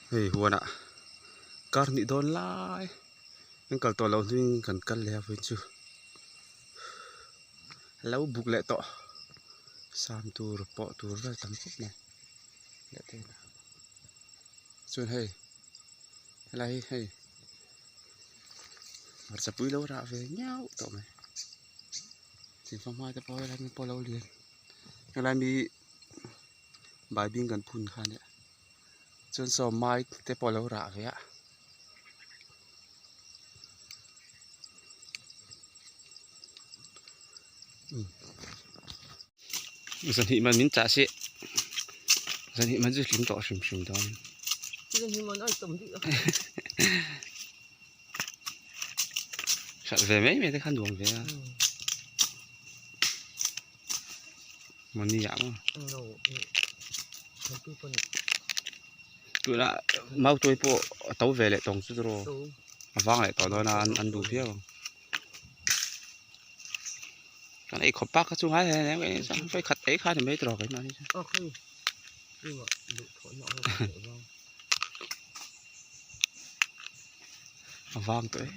Hei huanah kar hnih dawn lai kan kal tawh loh hnuin kan kal leh a vawiin chu a lo buk leh tawh sam tur pawh tur vel tam khawp mai leh te chuan hei helai hi hei hmarcha pui lo rah ve ngiau tawh mai thingfanghma hma te pawh helai mi pawh a lo lian helai mi baibing kan phun kha nia chuan saw mai te pawh a lo rah ve a. Zanhnih man min chah si zanhnih man chu hlim tawh hrim hrim dawn. Zanhnih man ai tam dih a. Hralh ve mai mai te kha nuam ve a. Mawni ah maw? No, Tunah mautuai pawh a to ve leh tawng chu tiraw a vang leh tawh dawn a an duh viau ang. Kan ei khawp bak kha chu ngai hle hle mai chuan vawi khat ei kha a ni mai tiraw keimahni chuan. A vang tawh e.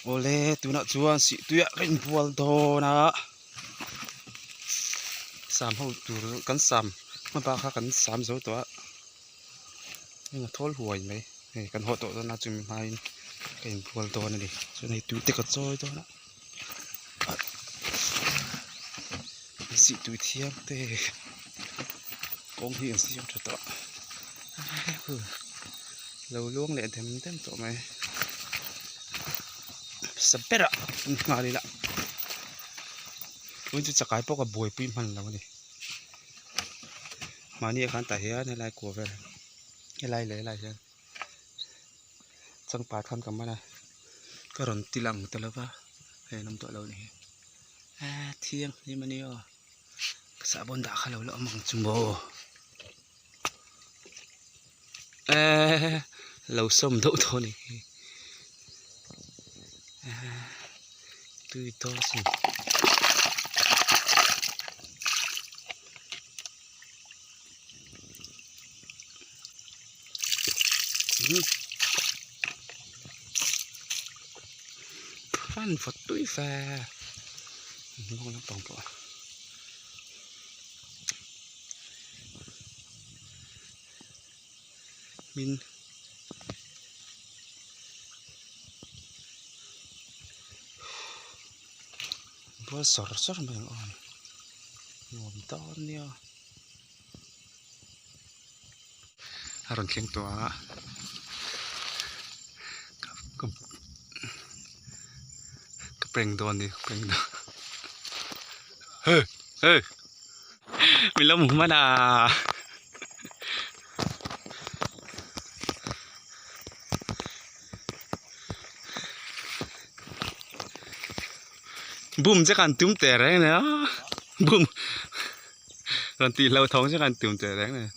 Awle tunah chuan sih tuiah ka inbual dawn a sam ho tur kan sam hma bak kha kan sam zo tawh a heng a thawl huai mai hei kan haw tawh dawn a chumi hmain ka inbual dawn a ni chuan hei tui te ka chawi dawn a. Sih tui thiang te kawng hi an siam tha tawh lo luang leh dem dem tawh mai sa berah an nghal ila tun chu chakai pawh ka buaipui hman lo a ni mahni ah khan tah hian helai kua vel helai leh helai hian changpat khan ka man a ka rawn ti lang ta lo va hei an awm tawh lo a ni hi eee thiang hlim a ni aw ka sahbawn dah kha lo la awm ang chu maw eee lo sawm deuh tawh a ni hi eee tui dawn sin. Fan vawt tui fe hnung lampang pawh min bual sawr sawr mai ang aw nuam dawn nia. A rawn thleng tawh a ka ka prank dawn ni prank dawn hey hey min lo hmu hman a bum che khan tum teh reng a nia bum. Rawn tih hlauh thawng chu kan tum teh reng a ni.